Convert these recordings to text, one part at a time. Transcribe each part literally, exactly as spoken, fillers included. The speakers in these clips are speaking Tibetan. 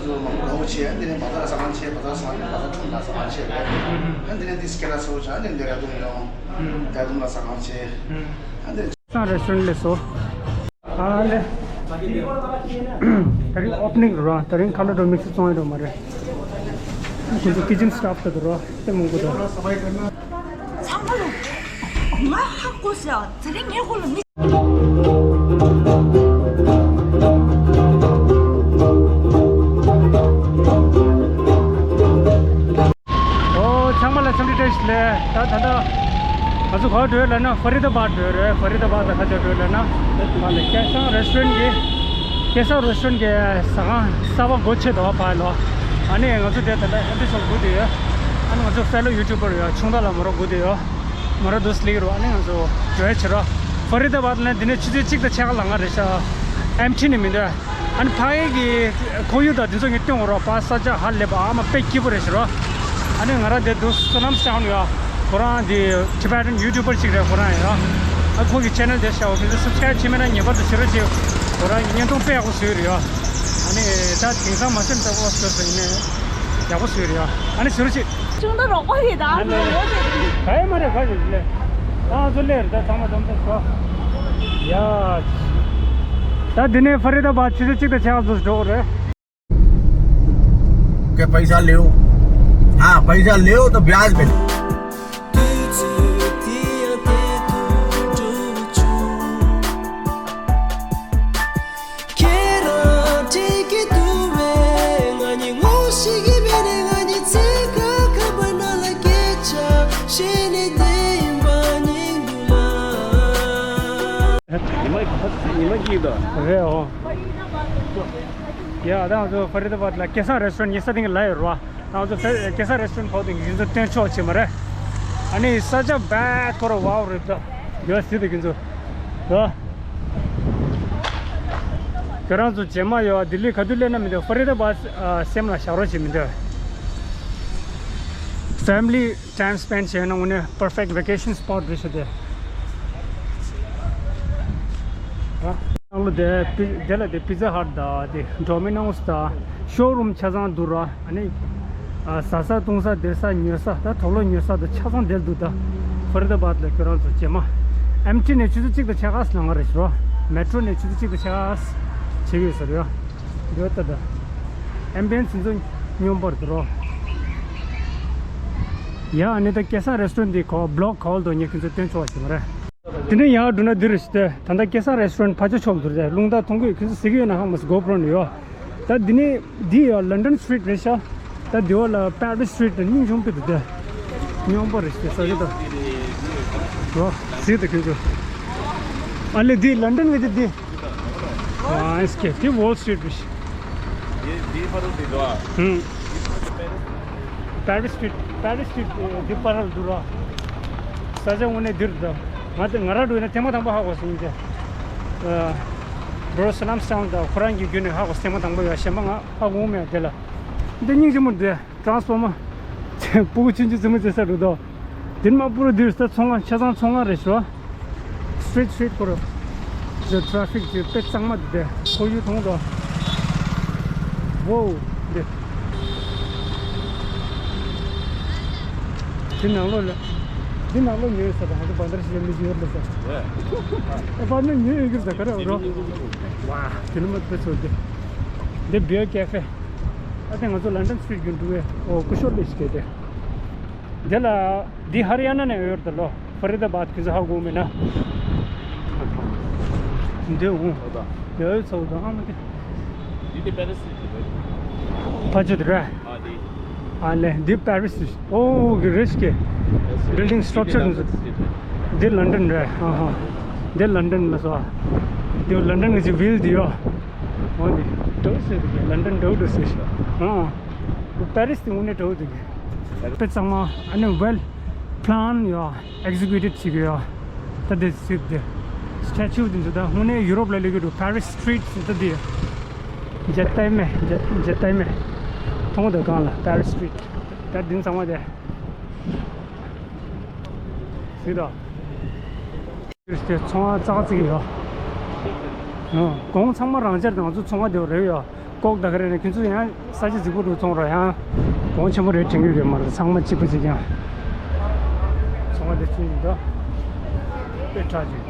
ཚོ་མང་པོ་ཆེ། ཨ་འདི་ནས་བ་ཛར་ཟ་ཁང་ཆེ། བ་ཛར་ཟ་ཁང་ཆེ། བ་ཛར་ཁྲོམ་ལ་ཟ་ཁང་ཆེ་རེད། ཨ་འདི་ནས་འདི་སྐད་ལ་ཚོ་ཆ། ཨ་འདི་ནས་འདི་ར་དུང་ཡོང་། ར་དུང་ལ་ཟ་ཁང་ཆེ། ཨ་འདི་སང་རེ་སི་ཊོ་རན་ཊི་སླེབས་སོང་། ཨ་ལེ། ད་རིང་ཨོ་པ་ནིང་རེད་ར། ད་རིང་ཁ་ལོ་འགྲོ་མིག་སི་བཙོང་ཡོད་མ་རེད། ཁོ་ཚོ་ཀི་ཅན་སི་ཊཕ་ད་དུ་ར་དེ་མང་པོ་འདུག་ཚང་མ་ལ་ང་ཧ་གོ་ཟེར། དེ་རིང་ངའི་སྐོར་ལ་མི། ཨོ། ཚང་མ་ལ་འཚམས་འདྲི་བཀྲ་ཤིས་བདེ་ལེགས། ད་ད་ལྟ་ང་ཚོ་ག་པར་འགྲོ་ཡོད་ལབ་ན་ཧྥ་རི་ད་བཱད་འགྲོ་ཡོད་རེད། ཧྥ་རི་ད་བཱད་ལ་ག་ཚོད་འགྲོ་ཡོད་ལབ་ན། ང་ལ་སྐལ་བཟང་རེ་སི་ཊོ་རན་ཊི་གི། སྐལ་བཟང་རེ་སི་ཊོ་རན་ཊི་གི་ཟ་ཁང་གསར་པ་སྒོ་ཕྱེ་འདུག་བ། ཕ་ལོ། ཨ་ནི་ང་ཚོ་དེ་ད་ལྟ་ཨེ་པི་སོ་ཌི་དགུ་དེ་ཡོད། ཨ་ནི་ང་ཚོ་ཕེ་ལོ་ཡུ་ཊུ་བར་ཡོད། ཆུང་མདའ་ལ་མོ་ར་དགུ་དེ་ཡོད། མོ་ར་དུ་སི་ལིག་རོ། ཨ་ནི་ང་ཚོ་འགྲོ་ཡ་ཕྱིར་རོ། ཧྥ་རི་ད་བཱད་ལ་འདི་ནས་ཆུ་ཚོད་གཅིག་དང་ཕྱེད་ཀ་ལ་ང་རེད་ཤག་ཨེམ་ཊི་ནི་མི་འདུག་ཨ་ནི་ཕ་གི་གི་ཁོར་ཡུག་དང་དེ་ཚོ་ངས་སྟོན་དགོས་རོགས། པ་ས་ཆ་ཧ་ལས་པ་ཨ་མ་དཔེ་སྐྱིད་པོ་རེད་ཤག་རོ། ཨ་ནི་ང་རང་དེ་འདུག་སོ་ནམ་སི་ཊའུན་ཡོད། ཁོ་རང་དེ་ཊི་བེ་ཊན་ཡུ་ཊུ་བར་ཅིག་རེད། ཁོ་རང་ཡོད། ཨ་ཁོ་གི་ཆེ་ནལ་དེ་ཤག་དེ་ཚོ་སབ་སི་ཀ་རའིབ་བྱེད་མེད་ན་ངེས་པར་དུ་བྱེད་རོགས་བྱེད། ཁོ་རང་གི་བརྙན་ཐུང་དཔེ་ཡག་པོ་བཟོས་ཡོད་རེད་ཡོད། ཨ་ནི་ད་དེང་སང་མ་སེམས་ཚ་པོ་བཟོས་སོང་ཡིན་ནའི་ཡག་པོ་བཟོས་ཡོད་རེད་ཡོད། ཨ་ནི་བཟོས་རོགས་བྱེད། ཅུང་ད་རོགས་པ་ཡིན་ད། ཨ་ནི་ག་ཡེ་མ་རེད། ག་ཡེ་ལས། ད་ང་ཚོ་སླེབས་རེད། ད་ཚང་མ་འཛོམས་ཚར་སོང་། ཡ། ད་འདི་ནས་ཧྥ་རི་ད་བཱད་ཆུ་ཚོད་གཅིག་དང་ཕྱེད་ཀ་ཙམ་འགྲོ་དགོས་རེད། के पैसा ले हो? हाँ, पैसा ले हो तो ब्याज पे। ཁྱེད་རང་འགྲིག་གི་འདུག་བས། ང་གཉིས་ངོ་ཤེས་ཀྱི་མེད་ནས། ང་གཉིས་ཚིག་ཁ་ཁ་པ་ན་ལ་སྐད་ཆ་བཤད་ནས་བསྡད་ཡིན་པ་སྙིང་འདུག་ལ། ཉི་མ་ཉི་མ་སྐྱིད་དང་། རེད་འོ། ཡ། ད་ང་ཚོ་ཧྥ་རི་ད་བཱད་ལ་སྐལ་བཟང་རེ་སི་ཊོ་རན་ཊི་ཡིན་ས་དེ་ག་ལ་ཡོད་རེད་བ། ང་ཚོ་ཧྥ་སྐལ་བཟང་རེ་སི་ཊོ་རན་ཊི་ཕོག་དེ་ཁྱེད་ཚོ་སྟོན་ཆོག་བྱེད་མ་རེད། ཨ་ནི་ས་ཆ་བད་ཁོ་ར་ཝའོ་རེད་ད། ཡོད་སྲིད་དེ་ཁྱེད་ཚོ། ཡ། ཁྱེད་རང་ཚོ་རྗེས་མ་ཡོད་ལྡི་ལི་ག་དུས་སླེབས་ན་མི་འདོད། ཧྥ་རི་ད་བཱད་སེམས་ལ་བཞག་རོགས་བྱེད་མི་འདོད། ཕེ་མི་ལི་ཊའིམ་སི་པེན་ཌི་བྱས་ན་དངོས་གནས་པར་ཕེག་ཊི་ཝེ་ཀེ་ཤན་སི་པོ་ཊི་རེད་ཤག་དེ། ནང་ལོ་དེ་པི་དེ་ལ་དེ་པི་ཛ་ཧཊ་དང་དེ་ཌོ་མི་ནོ་སི་དང་ཤོ་རུམ་ཆ་ཚང་འདུག་ར། ཨ་ནི་ཨ་ཟ་ས་བཏུང་ས་སྡོད་ས་ཉོ་ས་ད་དུག་ལོག་ཉོ་ས་དང་ཆ་ཚང་དེར་འདུག་ད་ཧྥ་རི་ད་བཱད་ལ་ཁྱོད་རང་ཚོ་རྗེས་མ་ཨེམ་ཊི་ནས་ཆུ་ཚོད་གཅིག་དང་ཕྱེད་ཀ་ཙམ་ལ་ང་རེ་ཤི་རོ། མེ་ཊོ་ནས་ཆུ་ཚོད་གཅིག་དང་ཕྱེད་ཀ་ཙམ་བྱེད་ཀྱི་ཡོད་ས་རེད། འདོད་ད་ད། ཨེམ་བི་ཡེན་སི་ཚོ་སྙོམས་པར་འདུག་རོ། ཡ། ཨ་ནི་ད་སྐལ་བཟང་རེ་སི་ཊོ་རན་ཊི་འདི་ཁོ་བི་ལོག་ག་བར་འདུག་ངས་ཁྱེད་ཚོ་སྟོན་ཆོག་བྱེད་མ་རེད། དེ་ནས་ཡར་འགྲོ་ན་འདི་རེད་ཤག་དེ། ད་ལྟ་སྐལ་བཟང་རེ་སི་ཊོ་རན་ཊི་ཕར་ཕྱོགས་ཕྱོགས་འདུག་རེད། རླུང་རྟ་ཐོན་གི་ཡོད། ཁྱེད་ཚོ་གཟིགས་ཀྱི་ཡོད་ན་ཧ་མ་སི་གོ་པྲོ་ནས་ཡོད། ད་འདི་ནས་འདི་ཡ་ལོན་ཌོན་སི་ཊི་རིཊ་རེད་ཤག་ད་འདི་བ་ལ་པེ་རི་སི་སི་ཊི་རིཊ་དང་སྙིང་ཆུང་པོ་འདུག་དེ། སྙོམས་པོ་རེད་ཤག་ས་ཆ་ད། རོ། གཟིགས་དང་ཁྱེད་ཚོ། ཨ་ལེ་འདི་ལོན་ཌོན་གི་འདི་འདི། ཨ་སི་ཀེ་འདི་ཝོལ་སི་ཊི་རིཊ་རེད་ཤག་འདི་ཕ་རོལ་འདི་འགྲོ་ཨ། ཧུམ། པེ་རི་སི་སི་ཊི་རིཊ། པེ་རི་སི་སི་ཊི་རིཊ་འདི་ཕ་རོལ་འདུག་ར། ས་ཆ་དངོས་གནས་འདིར་འདུག་ང་དེ་ང་རང་འགྲོ་ཡིན་ན་ཐེངས་མ་དང་པོ་ཧ་གོ་སོང་ཡིན་ཏེ། ཨ། བོ་རོ་སོ་ནམ་སི་ཊའུན་དང་ཁོ་རང་གི་བརྒྱུད་ནས་ཧ་གོ་ཐེངས་མ་དང་པོ་ཡོད། གཞན་པ་ང་ཧ་གོ་མེད་དེ་ལ། འདི་སྙིང་རྗེ་མོ་འདི་ཊ་རན་སི་ཕོར་མར། སྤུ་གུ་ཆུང་ཆུང་རྩེད་མོ་རྩེ་ས་འགྲོ་དོ། དེ་མ་པུ་རུ་འདིར་ས་ཚོང་ཁང་ཆ་ཚང་ཚོང་ཁང་རེད་ཤག་སི་ཊི་རིཊ་སི་ཊི་ཁོ་ར། ཇོ་ཊ་ར་ཕིག་ཅིག་དཔེ་གཙང་མ་འདུག་སྟེ། ཁོར་ཡུག་མཐོང་དོ། ཝོའུ། འདི། འདི་ནང་ལོགས་ལ། འདི་ནང་ལོགས་ཉོས་ས་དང་ང་ཚོ་བན་དར་ཤི་ལ་མི་ཞིག་ཡོད་ལ་ས། ཨེ་པར་མེན་ཊི་ཉོས་ཡོད་ཀྱི་རེད་ད་ག་རེ་རོ། ཝ། དེ་ནི་མ་དཔེ་ཚོ་འདི། འདི་བི་ཡར་ཀེ་ཕེ། ཨ་དེ་ང་ཚོ་ལོན་ཌོན་སི་ཊི་རིཊ་བརྒྱུད་འགྲོ་བའི་ཨོ་སྐུ་ཞབས་ལས་ཤིག་གེ་དེ། དེ་ལ། འདི་ཧ་རི་ཡ་ན་ནས་ཡོད་རེད་ལོ། ཧྥ་རི་ད་བཱད་ཁྱེད་ཚོ་ཧ་གོ་མེད་ན། འདི་འོང་། ཡ་ཡོད་ཚོ་དང་ཨ་མ་དེ། འདི་དེ་པེ་རི་སི་རེད། ཕ་ཆུ་དེ་རེད། ཨ་དེ། ཨ་ལེ་འདི་པེ་རི་སི་རེད། ཨོ་གི་རེད་ཤག་བིལ་ཌིང་སི་ཊྲག་ཅར་དེ་ཚོ། འདི་ལོན་ཌོན་རེད། ཨ་ཧ། འདི་ལོན་ཌོན་ལ་སོ། འདི་ལོན་ཌོན་གི་ཅིག་བིལ་འདི་ཡོད། འོ་འདི། འགྲོ་སྲིད་འདུག་ལོན་ཌོན་འགྲོ་འགྲོ་སྲིད། ཨ། པེ་རི་སི་དེ་དངོས་གནས་འགྲོ་འདུག་དཔེ་གཙང་མ། ཨ་ནི་ཝེལ་པི་ལན་ཡོད། ཨེག་ཟི་ཀིའུ་ཊིབ་བྱེད་ཀྱི་ཡོད། ད་དེ་སི་ཊི་དེ། སི་ཊེ་ཅུ་དེ་ཚོ་ད་དངོས་གནས་ཡུ་རོབ་ལ་སླེབས་ཀྱི་འདུག་པེ་རི་སི་སི་ཊི་རིཊ་ཟེར་ད་དེ། མཇལ་ལྟ་མེད། མཇལ་མཇལ་ལྟ་མེད། མཐོང་དང་གང་ལ་པེ་རི་སི་སི་ཊི་རིཊ། ད་དེ་ཚང་མ་དེ། སི་ད། དེ་ཚོང་བ་ཙག་ཙིག་ཡོད། ཨ། གོང་ཚང་མ་རང་འཇགས་དང་ང་ཚོ་ཚོང་བ་དེ་རེད་ཡོད། ལྐོག་ད་ག་རེ་རེད། ཁྱོད་ཚོ་ཡང་ས་ཆ་རྫིག་པོ་རུ་བཙོང་རོགས། ཡང་གོང་ཆེན་པོ་རེད་དྲན་གྱི་ཡོད་མ་རེད། ཚང་མ་གཅིག་པ་གཅིག་རྐྱང་། ཚོང་པ་དེ་ཚོ་ཡིན་ད། དཔེ་དྲག་ཅིག་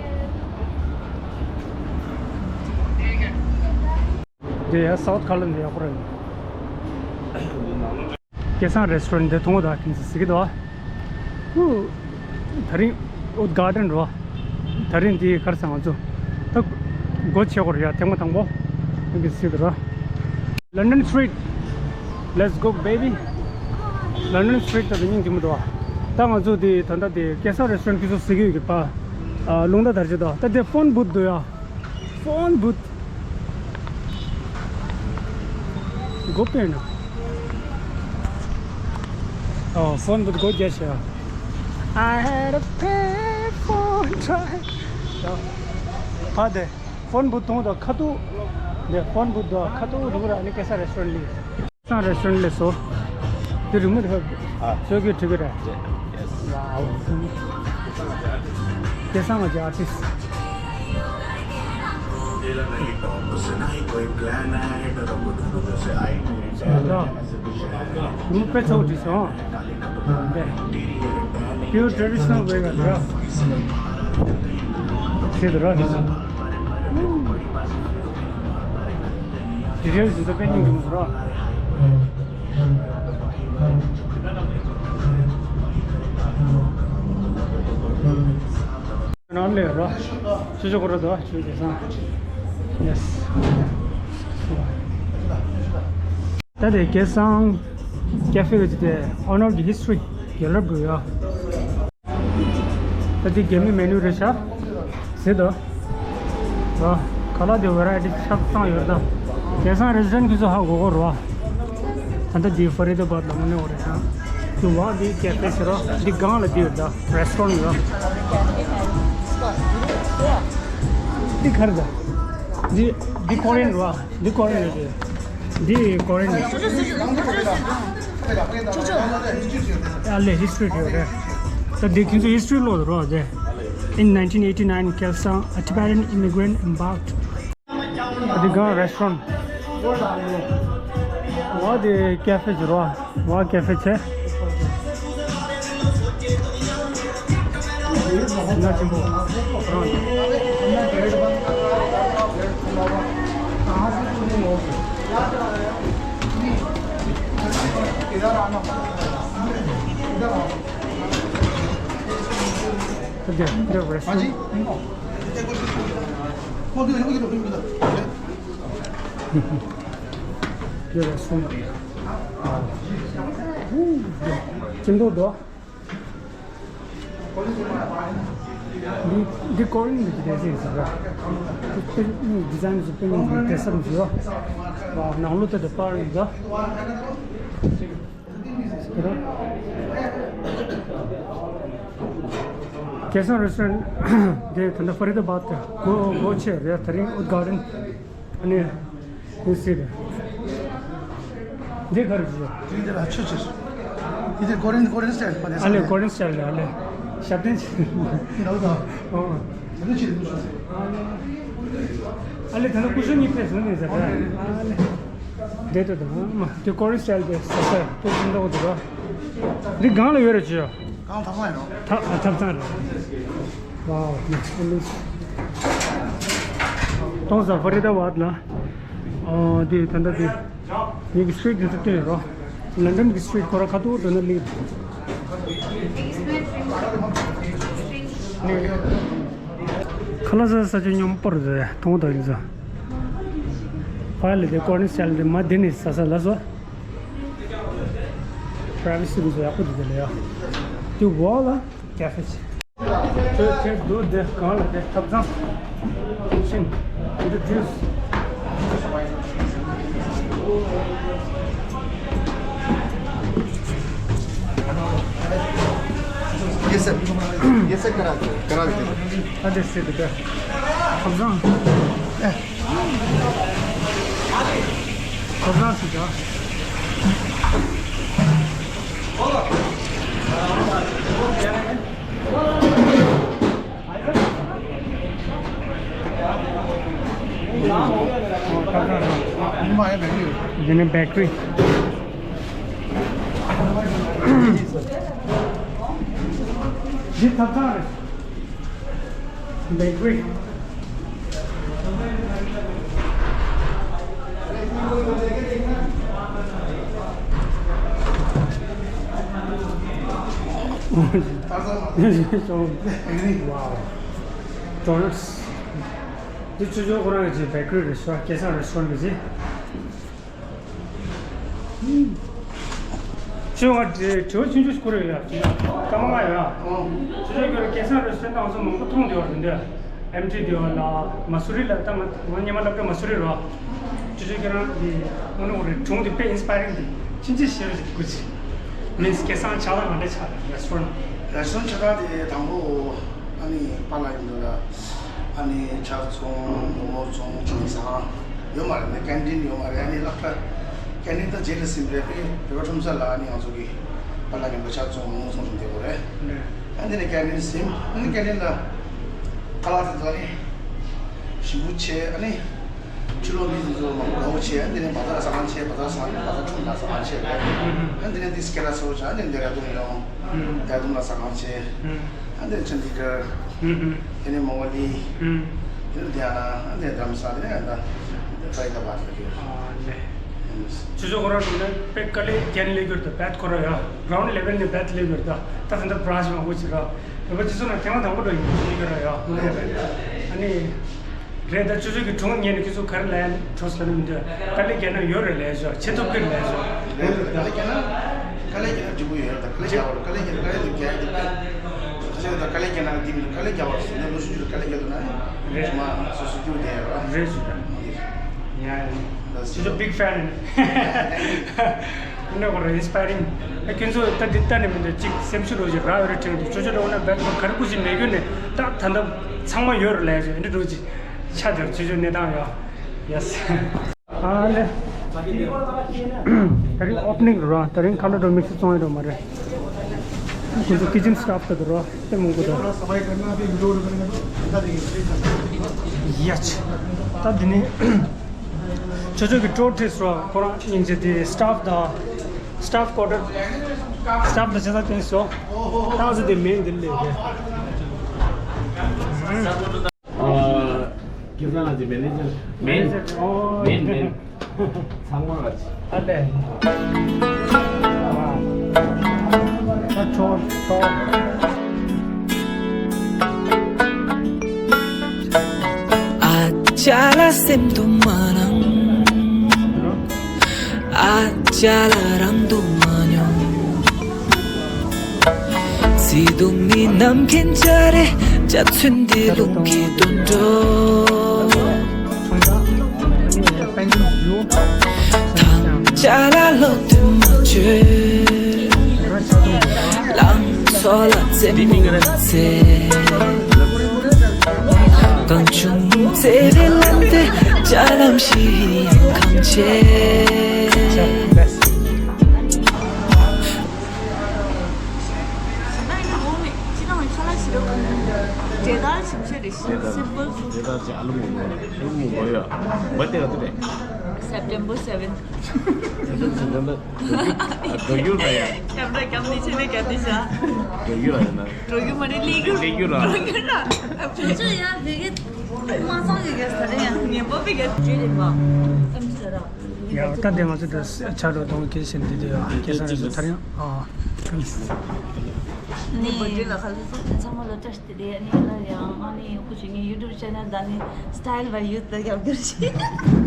དེ་ཡང་སའུ་ཐི་ཁ་ལ་འདི་ཡག་པོ་རེད། སྐལ་བཟང་རེ་སི་ཊོ་རན་འདི་མཐོང་ད། ཁྱེད་ཚོ་གཟིགས་ཀྱི་འདུག་ཨ། ཧུ། ད་རིང་ཨུད་གྷར་ཌེན་རོ། ད་རིང་འདི་གར་སང་ང་ཚོ་ད་སྒོ་ཕྱེ་དགོས་རེད་ཡ། ཐེངས་མ་དང་པོ་འདི་གཟིགས་འདུག་རོ། London Street, let's go baby. London Street ད་ད་སྙིང་རྗེ་མོ་འདུག་ཨ། ད་ང་ཚོ་འདི་ད་ལྟ་འདི་སྐལ་བཟང་རེ་སི་ཊོ་རན་ཁྱེད་ཚོ་གཟིགས་ཀྱི་ཡོད་ཀྱི་པ། ཨ། རླུང་རྟ་དར་ཆེ་འདུག་ད་འདི་ཕོན་བུཐ་འདུག་ཡ། ཕོན་བུཐ། སྒོ་ཕྱེ་ན། ཨོ། ཕོན་བུཐ་སྒོ་རྒྱག་བྱས། I had a payphone try. ཕ་དེ་ཕོན་བུཐ་མཐོང་དང་ཁ་ཐུག་དེ་ཕོན་བུཐ་དང་ཁ་ཐུག་འདུག་ར། ནི་སྐལ་བཟང་རེ་སི་ཊོ་རན་ལི། སྐལ་བཟང་རེ་སི་ཊོ་རན་ལི་སོ། དེ་རིང་མོ་དེ་ཕ། ཨ། ཚོད་ཀྱི་ཁྲི་གི་ར། ཡེས། ཝའོ། སྐལ་བཟང་ང་ཚོའི་ཨར་ཊིསི་ཊི། རིང་མོ་དཔེ་ཚོགས་བྲིས་སོང་། Pure traditional way ལ་ར། ཟེར་དུ་ར། ཌི་ཊེལ་ཟིན་ཚོ་དཔེ་སྙིང་རྗེ་མོ་ར། ནང་ལས་རོ། ཆུ་ཆུ་ཁོ་ར་དོ། ཆུ་སྐལ་བཟང་། ཡེས། ད་དེ་སྐལ་བཟང་ཀེ་ཧྥེ་གི་དེ་ཨོ་ནར་གི་ཧིས་ཊོ་རི་རྒྱལ་རབས་དགོས་ཡ། ད་དེ་རྒྱ་མི་མེ་ནུ་རེད་ཤག་ཟེར་དོ། རོ། ཁ་ལག་དེ་ཝེ་རའི་ཊི་ཆ་ཚང་ཡོད་ད། སྐལ་བཟང་རེ་སི་ཊོ་རན་ཁྱེད་ཚོ་ཧ་གོ་གོ་རོ། ད་ལྟ་འདི་ཕ་རི་ད་བཱད་ལ་མོ་ནེ་འོ་རེད་ད། དེ་བ་འདི་ཀེ་ཧྥེ་ཟེར་རོ། འདི་སྒང་ལ་འདི་ཡོད་ད། རེ་སི་ཊོ་རན་ཡོད། འདི་ག་རེ་ད། འདི་འདི་ཀོ་རི་ཡན་རོ། འདི་ཀོ་རི་ཡན་རེད། འདི་ཀོ་རི་ཡན་རེད། ཨ་ལས་ཧིས་ཊོ་རི་ཡོད་རེད། ད་འདི་ཁྱེད་ཚོ་ཧིས་ཊོ་རི་ཀློག་འདུག་རོ་དེ། In nineteen eighty-nine, Kelsang, a Tibetan immigrant, embarked འདི་གང་རེ་སི་ཊོ་རན། ཝ་དེ་ཀེ་ཧྥེ་ཅིག་རོ། ཝ་ཀེ་ཧྥེ་ཆེ། ང་ཆེན་པོ། ཅིན་ཏོ་དོ། འདི་འདི་ཀོ་རི་ཡན་གྱི་དེ་ཟེར་ཟེར་ར། དེ་དེ་ནི་ཌི་ཛའིན་ཟེར་དཔེ་ནི་དེ་སམ་ཟེར་ར། ནང་ལོ་དེ་དེ་པར་ཡིན་ད། སྐལ་བཟང་རེ་སི་ཊོ་རན་དེ་ད་ལྟ་ཕ་རི་ད་བཱད་དུ་སྒོ་སྒོ་ཕྱེ་རེད། དེ་རིང་ཨུད་གྷར་ཌེན། ཨ་ནི། ཡིན་སྲིད་རེད། འདི་ག་རེ་བྱེད། འདི་འདི་ལ་ཆུ་ཆུ། འདི་འདི་ཀོ་རི་ཡན་ཀོ་རི་ཡན་སི་ཊལ་པ་ནས། ཨ་ལས་ཀོ་རི་ཡན་སི་ཊལ་རེད། ཨ་ལས་ཞབས་བརྟན་བྱེད། འདི་ལ་ད། ཨོ། འདི་ལ་ཆུ་འདི་ལ་ཆུ། ཨ་ལས་ད་ནི་སྐུ་ཞབས་གཉིས་ཕེབས་སོང་ནས་ཟེར་རེད། ཨ་ལས། འདི་ལྟ་དང་མ་དེ་ཀོ་རི་ཡན་སི་ཊལ་དེ་ཟེར་ཟེར་དེ་ཅི་འདྲ་བོ་འདུག་ར། འདི་སྒང་ལ་ཡོད་རེད་ཅི། གང་ཐབ་ཚང་ཡིན་ནོ། ཐབ་ཨ་ཐབ་ཚང་རེད། ཝའོ། གཏོང་ས་ཕ་རི་ད་བཱད་ལ། ཨོ་དེ་ད་ལྟ་དེ། ངེད་ཀྱི་སི་ཊི་རིཊ་དེ་ཚོ་སྟོན་རོགས། ལན་ཌན་གྱི་སི་ཊི་རིཊ་ཁོ་ར་ཁ་ཐུག་དེ་ན་ལི། ནི། ཁ་ལག་ཟ་ས་ཆ་སྙོམས་པོ་རེད་ཟེར་མཐོང་ད་ཡིན་ཟེར། ཕ་ལི་དེ་ཀོ་རི་ཡན་སི་ཊལ་དེ་མ་དེ་ནས་ཟ་ས་ལ་སོ། པ་རའི་ཝེ་སི་རུ་སོ་ཡག་པོ་དེ་དེ་ལ་ཡ། དེ་འོག་ལ་ཀེ་ཧྥེ་ཆེ། ཁྱོད་ཁྱོད་སྡོད་དེ་གང་ལ་དེ་ཐབ་ཚང་། ཤིང་། འདི་ཇུས། Yes, sir. Yes, sir, करा दो, करा दो। ཨ་དེ་སྲིད་དེ་ཐབ་ཚང་། ཐབ་ཚང་ཞིག་ག་འདི་ནི་བེ་ཀ་རི། འདི་ཐབ་ཚང་རེད། བེ་ཀ་རི། ཝའོ། ཌོ་ནཊ། འདི་ཆུ་ཆུ་ཁོ་རང་གི་བེ་ཀ་རི་རེད་ཤག་སྐལ་བཟང་རེ་སི་ཊོ་རན་གི་ཅིག་ཆུ་ང་དྲི་བ་ཆུང་ཆུང་ཞིག་བསྐུར་ཡོད་ཡ། སྐར་མ་ལྔ་ཡོད་ཡ། ཆུ་ཆུ་ཁྱོད་རང་སྐལ་བཟང་རེ་སི་ཊོ་རན་ད་ང་ཚོ་མང་པོ་མཐོང་བསྡད་ཡོད་རེད་འདི། ཨེམ་ཊི་བསྡད་ཡོད་ལ། མ་སུ་རི་ལ་ད་ང་ང་སྔོན་མ་སློབ་གྲྭ་མ་སུ་རི་རེད་བ། ཆུ་ཆུ་ཁྱོད་རང་འདི་དངོས་གནས་ཁོ་རང་སྒྲུང་འདི་དཔེ་ཨིན་སི་པ་ཡ་རིང་འདི། ཅི་འདྲ་ཞིག་བཤད་རོགས་ཞིག་དགོས་ཅི། མིན་སི་སྐལ་བཟང་ཆགས་སྟངས་ག་འདྲ་ཆགས་རེད་རེ་སི་ཊོ་རན། རེ་སི་ཊོ་རན་ཆགས་སྟངས་དེ་དང་པོ་ཨ་ནི་པཱ་ལགས་ཡིན་འདུག་ལ། ཨ་ནི་ཆ་ཚང་ནོར་མོ་ཚང་ཅིང་ཟ་ཁང་ཡོད་མ་རེད། ཨ་ནི་ཀན་ཊིན་ཡོད་མ་རེད། ཨ་ནི་སློབ་གྲྭ་ཀན་ཊིན་ད་རྗེས་ལ་ཟིན་པ་རེད། བོད་པ་ཁྲོམ་ས་ལ་ཨ་ནི་ང་ཚོ་གི་པཱ་ལགས་རིན་པོ་ཆེ་ཚང་ནོར་མོ་ཚང་ཅིང་བསྡད་ཡོད་རེད། ཨ་ནི་ནི་ཀན་ཊིན་ཟིན། ཨ་ནི་ཀན་ཊིན་ལ་ཁ་ལག་དེ་ཚོ་ཨ་ནི་ཞིམ་པོ་བྱས། ཨ་ནི་ཕྱི་ལོགས་མི་དེ་ཚོ་མང་པོ་དགའ་པོ་བྱས། ཨ་ནི་དེ་ནས་བ་ཛར་ཟ་ཁང་བྱས། བ་ཛར་ཟ་ཁང་ནས་བ་ཛར་ཁྲོམ་ལ་ཟ་ཁང་བྱས་རེད། ཨ་ནི་དེ་ནས་དེ་སི་ཀེ་ར་སོ་བྱས། ཨ་ནི་དེ་ར་དུང་ཡོང་། ཡར་དུང་ལ་ཟ་ཁང་བྱས། ཨ་འདིར་ཆན་དི་གར། དེ་ནས་མོ་ཝ་ལི། དེ་ནས་དེ་ཡང་ན་ཨ་འདིར་དྷ་རམ་ས་ལ། དེ་ནས་ཡང་ན་ཧའི་ད་ར་བཱད་ལ་ཡོད། ཨ་ལེ། ཆུ་ཚོད་ཁོ་རང་འགྲོ་ནས་དཔེ་དཀའ་ལས་རྒྱན་ལས་གྱུར་དུ་བེད་ཁོ་རང་ཡ། གྷ་རའུན་ཌི་ལེ་ཝལ་ནས་བེད་ལས་གྱུར་དུ་ད་ད་ལྟ་བྷ་རན་ཆི་མང་པོ་ཅིག་ར། རེད་པ། ཆུ་ཚོད་ནང་ཐེངས་མ་དང་པོ་འགྲོ་ཡིན་ཆུ་ཚོད་ཁོ་རང་ཡ། ཨ་ནི། རེད། ད་ཆུ་ཚོད་ཀྱི་གྲོང་ཉན་ནས་ཁྱེད་ཚོ་ག་རེ་ལབ་ཡ་འགྲོ་ཟེར་ན་མི་འདུག་དཀའ་ལས་རྒྱག་ན་ཡོད་རེད་ལབ་ཤོག་བྱེད་ཐུབ་ཀྱི་རེད་ལབ་ཤོག་རེད། དཀའ་ལས་རྒྱག་ན་དཀའ་ལས་རྒྱག་ན་འགྲིག་གི་ཡོད་རེད། ད་དཀའ་ལས་རྒྱག་པ་རེད། དཀའ་ལས་རྒྱག་ན་དཀའ་ལས་རྒྱག་ཡ་དེ་དཔེ་ཁ་ཤས་ད་དཀའ་ལས་རྒྱག་ན་འདི་མི་འདུག་དཀའ་ལས་རྒྱག་པ་རེད་ཟེར་ན་ལོ་ཤུ་རྒྱུ་ལ་དཀའ་ལས་རྒྱག་འདུག་ན་རེད། ཚང་མ་སོ་སོ་སྐྱིད་པོ་བསྡད་ཡོད་རེད། རེད། ཡ་ཡ། ཆུ་ཚོད་big fan། ཨ་ནི་ཁོ་རང་ཨིན་སི་པ་ཡ་རིང་། ཨ་ཁྱོད་ཚོ་ད་འདི་ལྟ་ནས་མི་འདུག་ཅིག་སེམས་ཤུགས་རོགས་ཅིག་རག་ཡོད་རེད་དྲན་འདུག་ཆོ་ཆོ་འགྲོ་ན་བེད་ཁོ་ག་རེ་སྐུ་ཞིག་མེད་རྒྱུ་ནས་ད་ད་ལྟ་ཚང་མ་ཡོད་རེད་ལབ་ཡ་ཅིག་འདི་འགྲོ་ཅིག་ཆ་དེར་ཆོ་ཆོ་གནས་སྟངས་ཡོད། ཡེ་སི། ཨ་ལེ། ད་རིང་ཨོ་པ་ནིང་རེད་རོ། ད་རིང་ཁ་ལོ་འགྲོ་དམིགས་བསལ་བཙོང་ཡ་འགྲོ་མ་རེད། ཁོ་ཚོ་ཀི་ཅན་སི་ཊཕ་དེ་འགྲོ་རོ། དེ་མང་པོ་འདུག་ཡ་ཆ། ད་འདི་ནི། ཆོ་ཆོ་གི་ཊོ་ཊི་སོ་ཁོ་རང་སྙིང་རྗེ་དེ་སི་ཊཕ་དང་། སི་ཊཕ་ཀོ་ཊར། སི་ཊཕ་དང་ཆ་ཚང་བསྟན་སོ། ཏང་སི་དེ་མེན་འདི་ལས་རེད། ཨ། ཁྱེད་རང་ལ་དེ་མེ་ནེ་ཇར། མེན། ཨོ། མེན་མེན། ཚང་མ་ལ་ཅི། ཨ་ལེ། ད་ཆོག་ཆོག་ཨ་ཅག་ལ་སེམས་དུ་མ་རང་། ཨ་ཅག་ལ་རང་དུ་མ་མྱོང་། བརྩེ་དུང་ནི་ནམ་མཁའི་འཇའ་རེ། འཇའ་ཚོན་འདི་རླུང་གིས་འདོར་འགྲོ། ཐམས་ཅད་ལ་བློ་གཏད་མ་བཅོལ། ལང་ཚོ་ལ་རྩེད་མོ་རྩེ། གང་བྱུང་བརྩེ་བའི་ལམ་དེ་འཇའ་ལམ་བཞིན་གང་བྱེད། September seven. འགྲོ་རྒྱུ་ར་ཡ། ཁྱབ་ར་ཁྱབ་ནི་ཆེ་ནི་ཁྱབ་ནི་ཤ། འགྲོ་རྒྱུ་ར་ཡ་ན། འགྲོ་རྒྱུ་མ་རེད་ལས་རྒྱུ། ལས་རྒྱུ་ར། འགྲོ་རྒྱུ་ར། ཁྱོད་ཚོ་ཡ་བེ་གེ་མ་ཚང་གི་གེ་ས་རེད་ཡ། ངན་པ་བེ་གེ་བརྗོད་ལེན་པ། ཨམ་ཆི་ལ་ར། ཡ་ད་དེ་ང་ཚོ་འདི་ཆ་རོགས་གཏོང་མཁན་ཞིག་འདི་དེ་ཡ་ཁེ་སང་རེད་ཚོ་ད་རེད་ཡ། ཨ། ནི་བརྗོད་ལ་ཁ་ལ་ཚང་མ་ལོ་བཀྲ་ཤིས་བདེ་ལེགས། ཨ་ནི་ལ་ཡ་ཨ་ནི་ཡོང་ཁུ་ཆུ་ངའི་ཡུ་ཊུབ་ཆེ་ནལ་ད་ནི་Style by Youth ལ་རྒྱབ་སྐྱོར་བྱེད།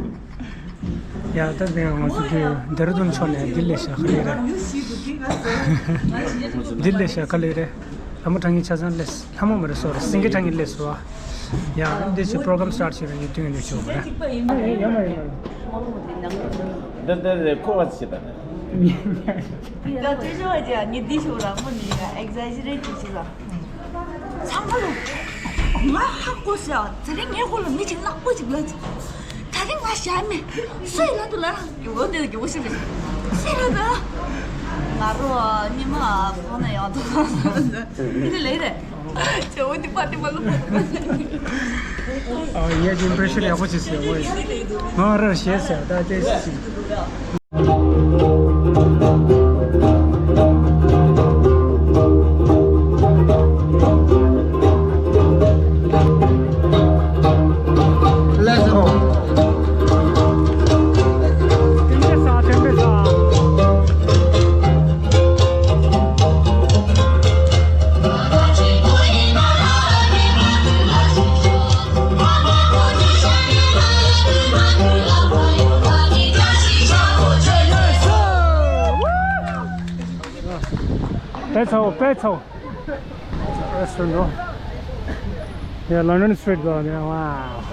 ཡ་ད་དེ་ང་ཚོ་དེ་ལྡེ་ར་ལྡུན་ཕྱོགས་ནས་འདི་ལས་ཤ་ཁ་ལས་རེད། འདི་ལས་ཤ་ཁ་ལས་རེད། ལྷ་མོ་གྲགས་སྙིང་ཆ་ཚང་ལས། ལྷ་མོ་མ་རེད་སོ་རེད། སེང་གེ་གྲགས་སྙིང་ལས་སོ། ཡ་འདི་ཞིག་པོ་རོ་གྷ་རམ་སི་ཊར་བྱས་པའི་ངས་དུས་ཡུན་ནས་ཞུ་བ་རེད། ཡ་མ་ཡ་མ། འདི་འདི་རེད་ཁོ་བ་ཞིག་ད་ནི། ད་དུས་ཚོད་བ་ཅི་ཡ་ངས་འདི་ཞུ་ར་མོ་ནི་ཡ་ཨེག་ཛ་ཇེ་རེ་ཊི་བྱེད་ཅི་ལ། ཚང་མ་ལོ། ང་ཧ་གོ་ཤག་དེ་རིང་ངའི་སྐོར་ལ་མི་གཅིག་ལྷག་པོ་ཅིག་ལབ་ཅིག་དེ་རིང་ང་ཞག་མེད། སུ་ཡིས་ལབ་འདུག་ལབ་ན་རྒྱུ་བོ་འདི་ལ་རྒྱུ་བོ་ཤི་མི་ཤི། ང་རོ་ཉི་མ་བོ་ན་ཡག་ཏུ་མི་ལེ་རེད། ཅེ་འོ་འདི་པ་དེ་མ་ལོ། ཨ་ཡ་ཅི་ཨིམ་པྲེ་ཤན་ཡག་པོ་བྱས་ཟེར་བ། ང་ར་ཞེས་ཟེར་ད་ཅེ་ཞིག Let's go. That's all, that's all. Restaurant, no? Yeah, London Street, though, yeah, wow.